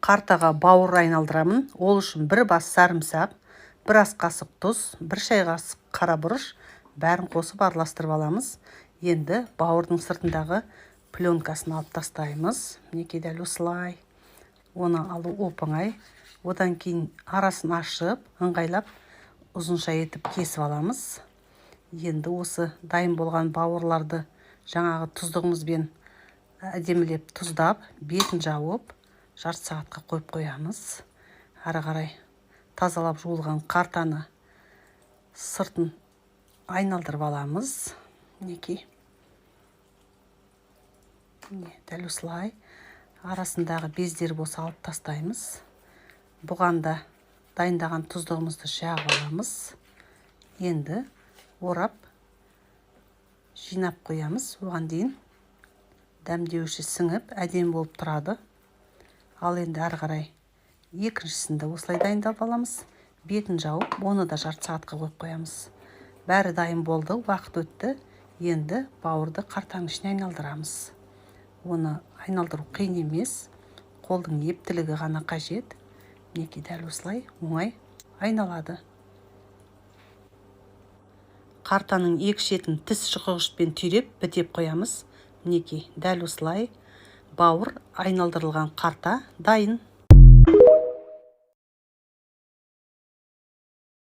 Қартаға бауыр айналдырамын. Ол үшін бір бас сарымсақ, бір ас қасық тұз, бір шай қасық қара бұрыш, бәрін қосып араластырып аламыз. Енді бауырдың сыртындағы пленкасын алып тастаймыз. Мінекей, дәл осылай. Оны алу оп оңай. Одан кейін арасын ашып, ыңғайлап, ұзынша етіп кесіп аламыз. Енді осы дайын болған бауырларды жаңағы тұздығымызбен әдемілеп тұздап, бетін жауып, жарты сағатқа қойып қоямыз. Әрі қарай тазалап жуылған қартаны сыртын айналдырып аламыз. Мінекей, міне, дәл осылай. Арасындағы бездер болса, алып тастаймыз. Бұған да дайындаған тұздығымызды жағып аламыз. Енді орап, жинап қоямыз. Оған дейін дәмдеуіші сіңіп, әдемі болып тұрады. Ал енді әрі қарай екіншісін де осылай дайындап аламыз. Бетін жауып, оны да жарты сағатқа қойып қоямыз. Бәрі дайын болды, уақыт өтті. Енді бауырды қартаның ішіне айналдырамыз. Оны айналдыру қиын емес, қолдың ептілігі ғана қажет. Мінекей, дәл осылай оңай айналады. Қартаның екі шетін тіс шұқығышпен түйреп, бітеп қоямыз. Мінекей, дәл осылай бауыр айналдырылған қарта дайын.